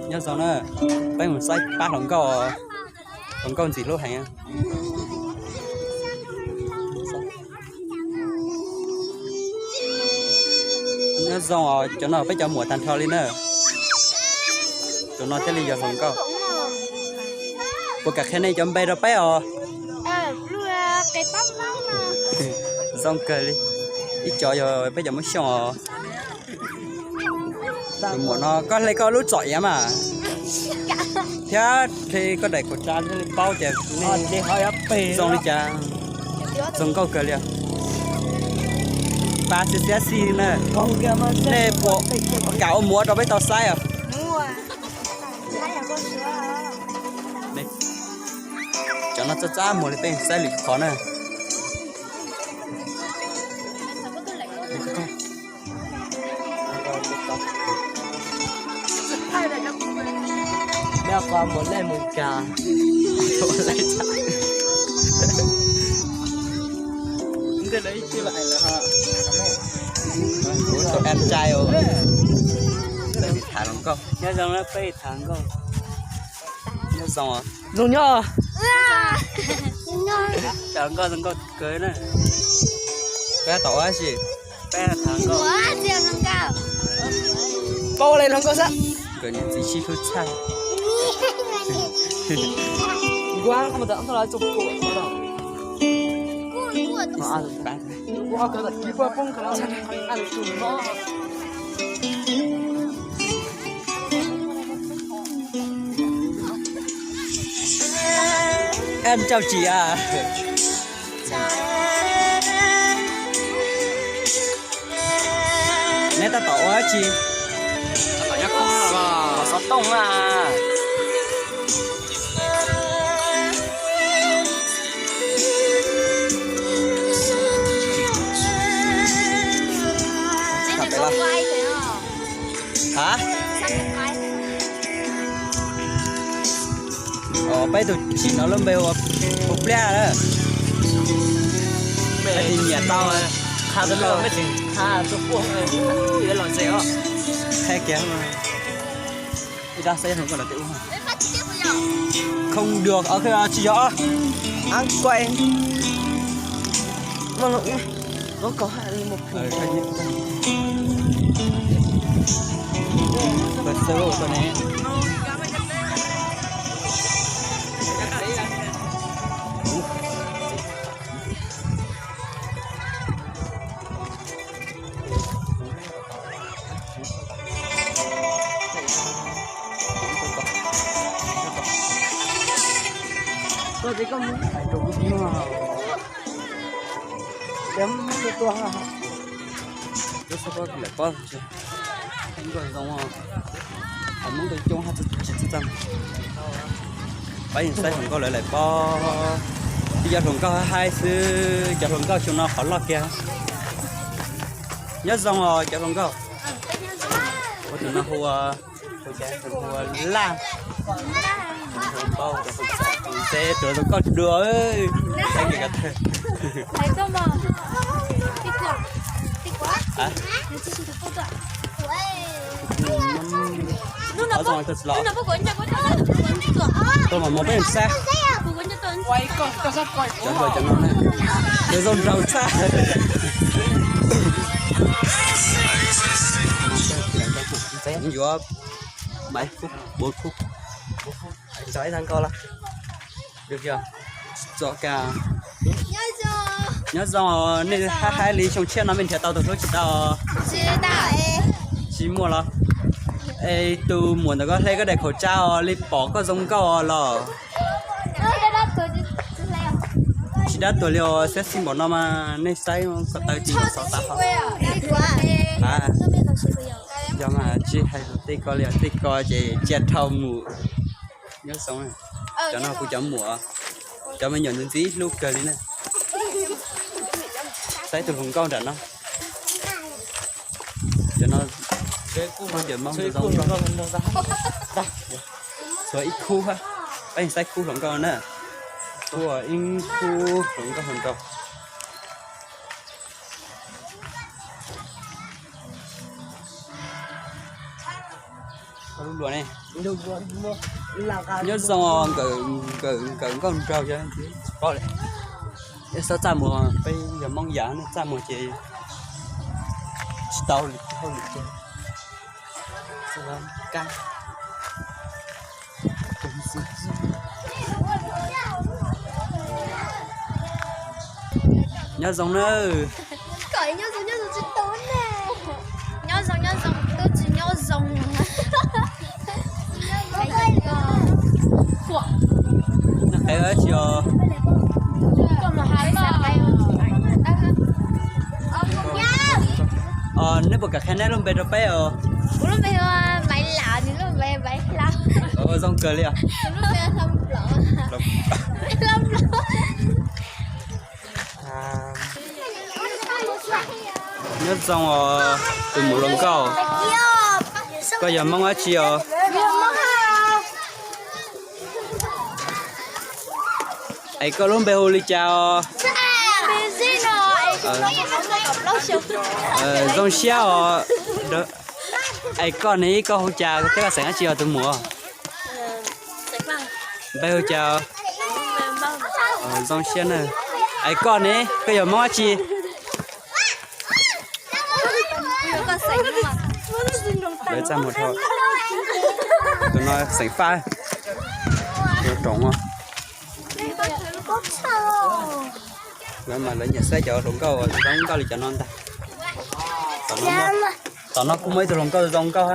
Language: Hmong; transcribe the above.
Nyob zoo na, peb mus saib pab hluas nkauj, hluas nkauj ntxim hlub heev. Nyob zoo os, cov no peb cov muam tag nrho li na. Tus no thiaj li yog hluas nkauj. Puas kam qhia nej cov npe rau peb os? Zoo kawg li. Ib co yog peb cov Hmoob Xyooj os. Tus muam no koj hle koj lub txom iav mas, thiab hle koj daim khaum tsab thiaj li paub tias nej zoo li cas. Zoo nkauj kawg li os. Pab xiab xiab xij na. Nej puas kam ua muam rau peb tau saib os? Cov no txaj txaj muag li, peb saib lwm qhov na. Nyob qhov mus lej mus kas. Tus em trai, tham hluas nkauj. Nyob zoo na, peb tham hluas nkauj. Nyob zoo. Zoo nyob. Tham hluas nkauj zoo nkauj kawg na. Peb tab tom ua dab tsi? Peb tham hluas nkauj. Paub ua li hluas nkauj xwb. Nkawd niam txiv sib hlub tshaj. Ncauj tsis a. Neb tab tom ua dab tsi? Xov tooj a. Ha? Peb tus tsim no lub npe ua Pus Pliaj na. Peb tus nyiam tau qha tus no, peb tseem qha tus quaj yuav los ze os. Qhia kiag. Ib rab xeb hluas nkauj los tej ub. Không được, tsis yog os. Ăn quay. Koj tsis koj mus hais rau kuv tib mloog. Cov Hmoob tuaj tuaj, lawv paub nkauj zoo, hais Hmoob tuaj coob hab tsis txaj. Pab yeej saib hluas nkauj lawv lawv paub. Tib cov hluas nkauj haib xwb, cov hluas nkauj xyoo no qhov loj kiag. Nyob zoo os cov hluas nkauj. Ua tus no hu ua, hu ua Laj. Ntshe tus hluas nkauj dua, saib nws ko tawg. Tuaj mam mus peb saib. Cov hluas cov no na, lawv zoo nraug tshaj. Yuav maiv kub, buav kub. Txom kab. Nyob zoo, nej hab haib li xyoo tshiab no mej nrhiav tau tus hlub tsis tau? Tsis muaj los? Es tus muam ntawm koj hle koj daim khaum tsab os, li pom koj zoo nkauj os los? Tsis dab tuag li os, sexy npaum no mas nej saib ko taw tsis yog xov tav hov. Yog mas tsis hais tej ko li os, tej ko ces cia dhau mus. Nyob zoo, cov no kuv cov muam, cov me nyuam ntxim ntxim hlub kawg li na. Saib tus hluas nkauj nram no. Cov no kuj muaj cov Hmoob zoo zoo. Tshuav ib khub, peb saib khub hluas nkauj na. Kuj ib khub hluas nkauj hluas nraug. Luas ne, nyob zoo nkawm nkawm nkauj nraug, tsis paub li. Xav txaj muag, peb yog Hmoob yam ne, txaj muag ces tsis tau li hauj lwm. Nyob zoo nawb. Nyob zoo, nyob zoo, tub tsis nyob zoo. Noj qab dab tsi os? Neb puas kam qhia neb lub npe rau peb os? Kuv lub npe hu ua Maiv Lam, nws lub npe Maiv Hla. Zoo kawg li os. Nyob zoo os tus muam hluas nkauj. Koj yog Hmoob dab tsi os? Es koj lub npe hu li cas os? Zoo siab os. Es koj ne, koj hu cas, koj xeem dab tsi os tus muam? Npe hu cas? Zoo siab na. Es koj ne, koj yog Hmoob dab tsi? Lawv txaj muag dhau. Tus no xeem Faj, roos. Lawv mas lawv nyiam saib cov hluas nkauj zoo nkauj li cov no ntag. Tom no kuj muaj ib tug hluas nkauj zoo nkauj.